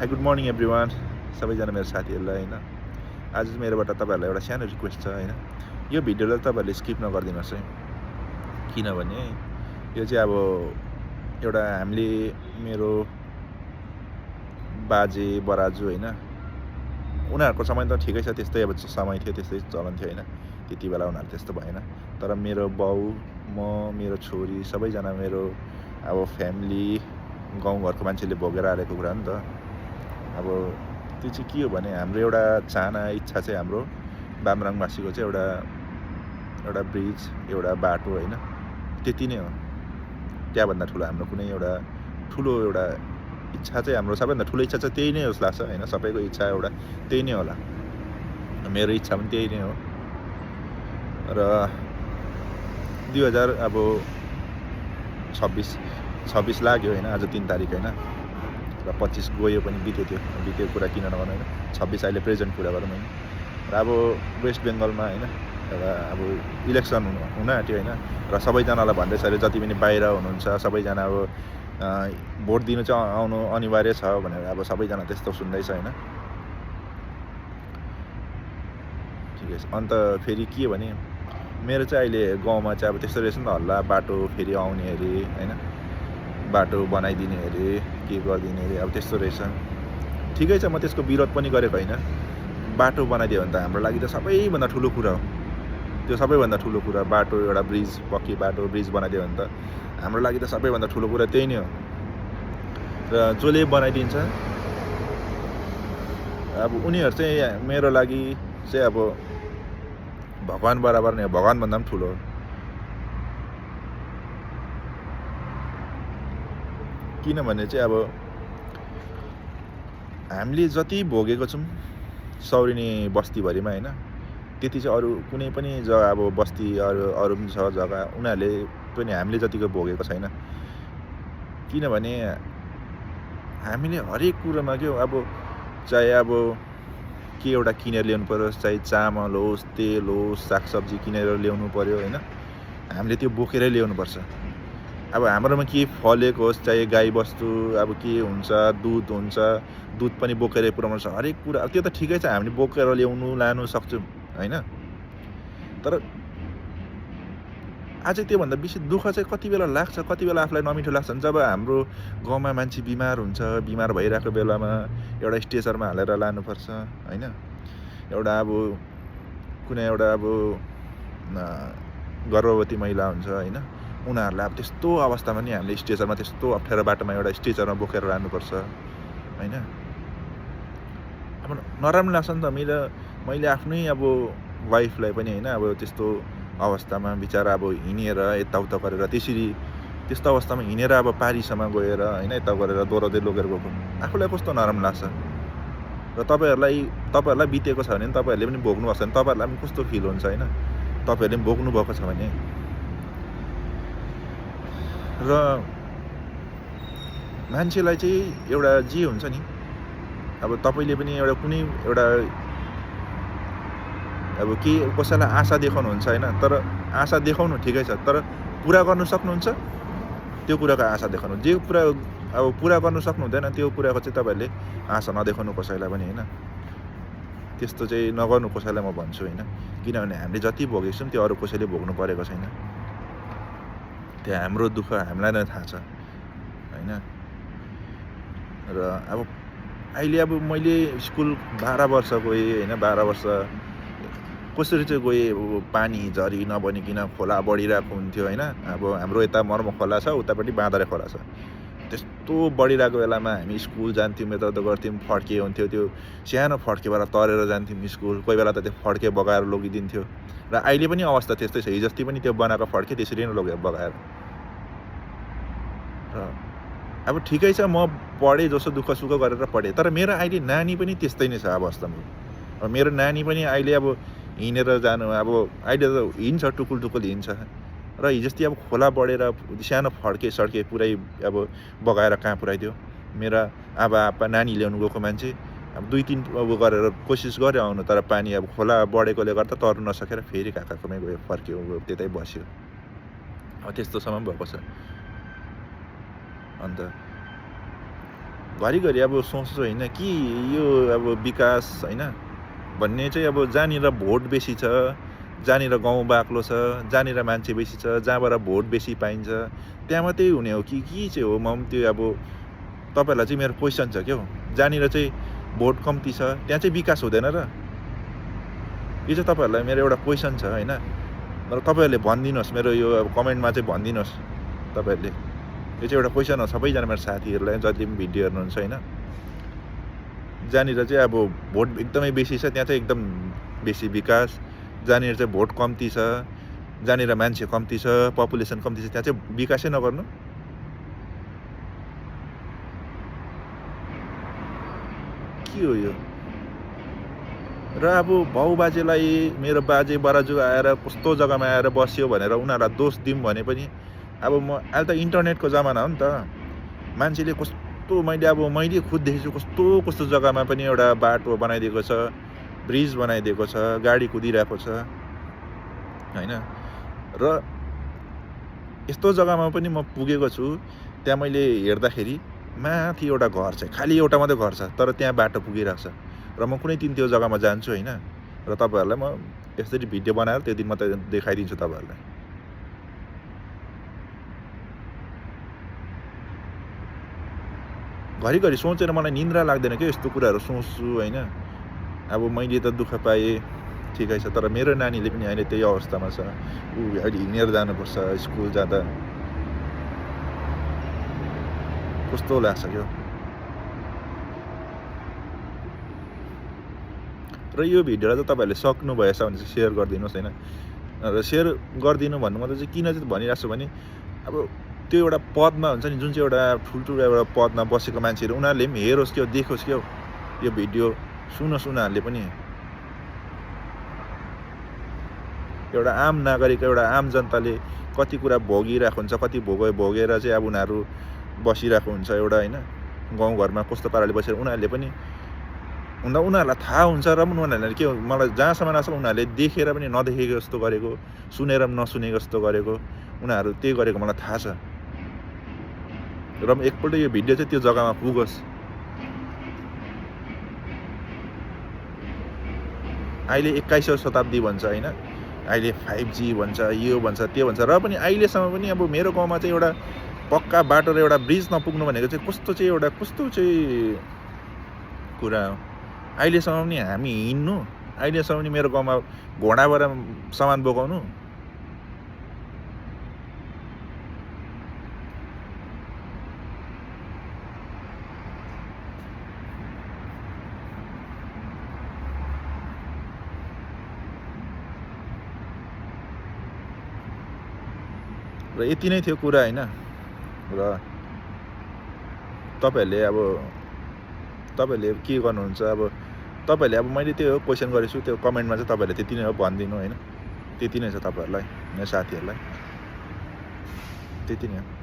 High good morning everyone सबैजना मेरो साथीहरूलाई होइन आज मेरोबाट तपाईँहरूलाई एउटा सानो रिक्वेस्ट छ होइन यो भिडियोलाई तपाईँहरूले स्किप नगरिदिनुहोस् है किनभने यो चाहिँ अब एउटा हामीले मेरो बाजे बराजु होइन उनीहरूको समय त ठिकै छ त्यस्तै अब समय थियो त्यस्तै चलन थियो होइन त्यति बेला उनीहरू त्यस्तो भएन तर मेरो बाउ म मेरो छोरी सबैजना मेरो अब फ्यामिली गाउँघरको मान्छेले भोगेर आएको कुरा नि त अब त्यो चाहिँ के हो भने हाम्रो एउटा चाहना इच्छा चाहिँ हाम्रो बामराङवासीको चाहिँ एउटा ब्रिज एउटा बाटो होइन त्यति नै हो त्यहाँभन्दा ठुलो हाम्रो कुनै एउटा ठुलो एउटा इच्छा चाहिँ हाम्रो सबैभन्दा ठुलो इच्छा चाहिँ त्यही नै हो जस्तो लाग्छ होइन सबैको इच्छा एउटा त्यही नै होला मेरो इच्छा पनि त्यही नै हो र 2026 लाग्यो होइन आज 3 तारिक होइन र 25 गयो पनि बित्यो कुरा किन नगर्नु होइन 26 अहिले प्रेजेन्ट कुरा गरौँ होइन र अब वेस्ट बेङ्गलमा होइन एउटा अब इलेक्सन हुन आँट्यो होइन र सबैजनालाई भन्दैछ अरे जति पनि बाहिर हुनुहुन्छ सबैजना अब भोट दिनु चाहिँ आउनु अनिवार्य छ भनेर अब सबैजना त्यस्तो सुन्दैछ होइन ठिकै छ अन्त फेरि के भने मेरो चाहिँ अहिले गाउँमा चाहिँ अब त्यस्तो रहेछ नि त हल्ला बाटो फेरि आउने अरे होइन बाटो बनाइदिने अरे के गरिदिने अरे अब त्यस्तो रहेछ ठिकै छ म त्यसको विरोध पनि गरेको होइन बाटो बनाइदियो भने त हाम्रो लागि त सबैभन्दा ठुलो कुरा हो त्यो सबैभन्दा ठुलो कुरा बाटो एउटा ब्रिज पक्की बाटो ब्रिज बनाइदियो भने त हाम्रो लागि त सबैभन्दा ठुलो कुरा त्यही नै हो र जसले बनाइदिन्छ अब उनीहरू चाहिँ मेरो लागि चाहिँ अब भगवान बराबर नै हो भगवानभन्दा पनि ठुलो हो किनभने चाहिँ अब हामीले जति भोगेको छौँ सौरिनी बस्तीभरिमा होइन त्यति चाहिँ अरू कुनै पनि जग्गा अब बस्ती अरू पनि छ जग्गा उनीहरूले पनि हामीले जतिको भोगेको छैन किनभने हामीले हरेक कुरोमा के अब चाहे अब के एउटा किनेर ल्याउनु पर्यो चाहे चामल होस् तेल होस् सागसब्जी किनेर ल्याउनु पर्यो होइन हामीले त्यो बोकेरै ल्याउनुपर्छ अब हाम्रोमा के फलेको होस् चाहे गाई बस्तु अब के हुन्छ दुध पनि बोकेरै पुऱ्याउनु छ हरेक कुरा त्यो त ठिकै छ हामीले बोकेर लानु सक्छौँ होइन तर अझै त्योभन्दा बेसी दुःख चाहिँ कति बेला लाग्छ कति बेला आफूलाई नमिठो लाग्छ जब हाम्रो गाउँमा मान्छे बिमार हुन्छ बिमार भइरहेको बेलामा एउटा स्ट्रेचरमा हालेर लानुपर्छ होइन एउटा अब कुनै एउटा अब गर्भवती महिला हुन्छ होइन उनीहरूलाई अब त्यस्तो अवस्थामा नि हामीले स्ट्रेचरमा त्यस्तो अप्ठ्यारो बाटोमा एउटा स्ट्रेचरमा बोकेर लानुपर्छ होइन अब नराम्रो लाग्छ नि त मैले आफ्नै अब वाइफलाई पनि होइन अब त्यस्तो अवस्थामा बिचरा अब हिँडेर यताउता गरेर त्यस्तो अवस्थामा हिँडेर अब पारीसम्म गएर होइन यता गरेर दोहोऱ्याउँदै लगेर गएको आफूलाई कस्तो नराम्रो लाग्छ र तपाईँहरूलाई बितेको छ भने तपाईँहरूले पनि भोग्नु भएको छ भने तपाईँहरूलाई पनि कस्तो फिल हुन्छ होइन तपाईँहरूले पनि भोग्नु भएको छ भने र मान्छेलाई चाहिँ एउटा जे हुन्छ नि अब तपाईँले पनि एउटा कुनै एउटा अब के कसैलाई आशा देखाउनुहुन्छ होइन तर आशा देखाउनु ठिकै छ तर पुरा गर्नु सक्नुहुन्छ त्यो कुराको आशा देखाउनु जे कुरा अब पुरा गर्नु सक्नु हुँदैन त्यो कुराको चाहिँ तपाईँहरूले आशा नदेखाउनु कसैलाई पनि होइन त्यस्तो चाहिँ नगर्नु कसैलाई म भन्छु होइन किनभने हामीले जति भोगेको छौँ त्यो अरू कसैले भोग्नु परेको छैन त्यो हाम्रो दुःख हामीलाई नै थाहा छ होइन र अब अहिले अब मैले स्कुल 12 वर्ष गएँ होइन 12 वर्ष कसरी चाहिँ गएँ पानी झरी नबनिकन खोला बढिरहेको हुन्थ्यो होइन अब हाम्रो यता मर्म खोला छ उतापट्टि बाँदरे खोला छ त्यस्तो बढिरहेको बेलामा हामी स्कुल जान्थ्यौँ यताउता गर्थ्यौँ फड्के हुन्थ्यो त्यो सानो फड्केबाट तरेर जान्थ्यौँ स्कुल कोही बेला त त्यो फड्के बगाएर लगिदिन्थ्यो र अहिले पनि अवस्था त्यस्तै छ हिजोस्ति पनि त्यो बनाएको फड्के त्यसरी नै लग्यो बगाएर र अब ठिकै छ म पढेँ जसो दुःख सुख गरेर पढेँ तर मेरो अहिले नानी पनि त्यस्तै नै छ अवस्थामा अब मेरो नानी पनि अहिले अब हिँडेर जानु अब अहिले त हिँड्छ टुकुल हिँड्छ र हिजोस्ति अब खोला बढेर सानो फड्के सड्के पुरै अब बगाएर कहाँ पुऱ्याइदियो मेरा आप्पा नानी ल्याउनु गएको मान्छे अब 2-3 अब गरेर कोसिस गऱ्यो आउनु तर पानी अब खोला बढेकोले गर्दा तर्नु नसकेर फेरि काकाकोमै गयो फर्क्यो त्यतै बस्यो अब त्यस्तोसम्म भएको छ अन्त घरिघरि अब सोच्छु होइन कि यो अब विकास होइन भन्ने चाहिँ अब जहाँनिर भोट बेसी छ, जहाँनिर गाउँ बाक्लो छ, जहाँनिर मान्छे बेसी छ, जहाँबाट भोट बेसी पाइन्छ त्यहाँ मात्रै हुने हो कि चाहिँ हो? म पनि त्यो अब तपाईँहरूलाई चाहिँ मेरो क्वेसन छ क्या हो, जहाँनिर चाहिँ भोट कम्ती छ त्यहाँ चाहिँ विकास हुँदैन र? यो चाहिँ तपाईँहरूलाई मेरो एउटा क्वेसन छ होइन, र तपाईँहरूले भनिदिनुहोस्, मेरो यो अब कमेन्टमा चाहिँ भनिदिनुहोस् तपाईँहरूले। यो चाहिँ एउटा क्वेसन हो सबैजना मेरो साथीहरूलाई, जति पनि भिडियो हेर्नुहुन्छ होइन। जहाँनिर चाहिँ अब भोट एकदमै बेसी छ त्यहाँ चाहिँ एकदम बेसी विकास, जहाँनिर चाहिँ भोट कम्ती छ, जहाँनिर मान्छे कम्ती छ, पपुलेसन कम्ती छ त्यहाँ चाहिँ विकासै नगर्नु? के हो यो? र अब बाउबाजेलाई मेरो बाजे बराजु आएर कस्तो जग्गामा आएर बस्यो भनेर उनीहरूलाई दोष दिउँ भने पनि अब म अहिले त इन्टरनेटको जमाना हो नि त, मान्छेले कस्तो मैले खुद देखेछु कस्तो कस्तो जग्गामा पनि एउटा बाटो बनाइदिएको छ, ब्रिज बनाइदिएको छ, गाडी कुदिरहेको छ होइन। र यस्तो जग्गामा पनि म पुगेको छु, त्यहाँ मैले हेर्दाखेरि माथि एउटा घर छ, खालि एउटा मात्रै घर छ, तर त्यहाँ बाटो पुगिरहेको छ। र म कुनै दिन त्यो जग्गामा जान्छु होइन, र तपाईँहरूलाई म यसरी भिडियो बनाएर त्यो दिन मात्रै देखाइदिन्छु तपाईँहरूलाई। घरिघरि सोचेर मलाई निन्द्रा लाग्दैन क्या, यस्तो कुराहरू सोच्छु होइन। अब मैले त दुःख पाएँ ठिकै छ, तर मेरो नानीले पनि अहिले त्यही अवस्थामा छ, ऊ अहिले हिँडेर जानुपर्छ स्कुल जाँदा, कस्तो लाग्छ क्या। र यो भिडियोलाई चाहिँ तपाईँहरूले सक्नुभएछ भने चाहिँ सेयर गरिदिनुहोस् होइन। र सेयर गरिदिनु भन्नु मात्रै चाहिँ किन चाहिँ भनिरहेको छु भने अब त्यो एउटा पदमा हुन्छ नि, जुन चाहिँ एउटा ठुल्ठुलो एउटा पदमा बसेको मान्छेहरू उनीहरूले पनि हेरोस् क्या, देखोस् क्या यो भिडियो, सुनोस् उनीहरूले पनि। एउटा आम नागरिक, एउटा आम जनताले कति कुरा भोगिरहेको हुन्छ, कति भोगेर चाहिँ अब उनीहरू बसिरहेको हुन्छ एउटा होइन, गाउँघरमा कस्तो पाराले बसेर उनीहरूले पनि उनीहरूलाई थाहा हुन्छ। र पनि उनीहरूले के मलाई जहाँसम्म लाग्छ उनीहरूले देखेर पनि नदेखेको जस्तो गरेको, सुनेर पनि नसुनेको जस्तो गरेको, उनीहरू त्यही गरेको मलाई थाहा छ। र पनि एकपल्ट यो भिडियो चाहिँ त्यो जग्गामा पुगोस्। अहिले 21औं शताब्दी भन्छ होइन, अहिले 5G भन्छ, यो भन्छ, त्यो भन्छ, र पनि अहिलेसम्म पनि अब मेरो गाउँमा चाहिँ एउटा पक्का बाटो र एउटा ब्रिज नपुग्नु भनेको चाहिँ कस्तो चाहिँ कुरा हो। अहिलेसम्म पनि हामी हिँड्नु, अहिलेसम्म पनि मेरो गाउँमा घोडाबाट सामान बोकाउनु, र यति नै थियो कुरा होइन। र तपाईँहरूले के गर्नुहुन्छ अब तपाईँहरूले अब मैले त्यो क्वेसन गरेको छु, त्यो कमेन्टमा चाहिँ तपाईँहरूले त्यति नै हो भनिदिनु होइन, त्यति नै छ तपाईँहरूलाई, मेरो साथीहरूलाई, त्यति नै हो।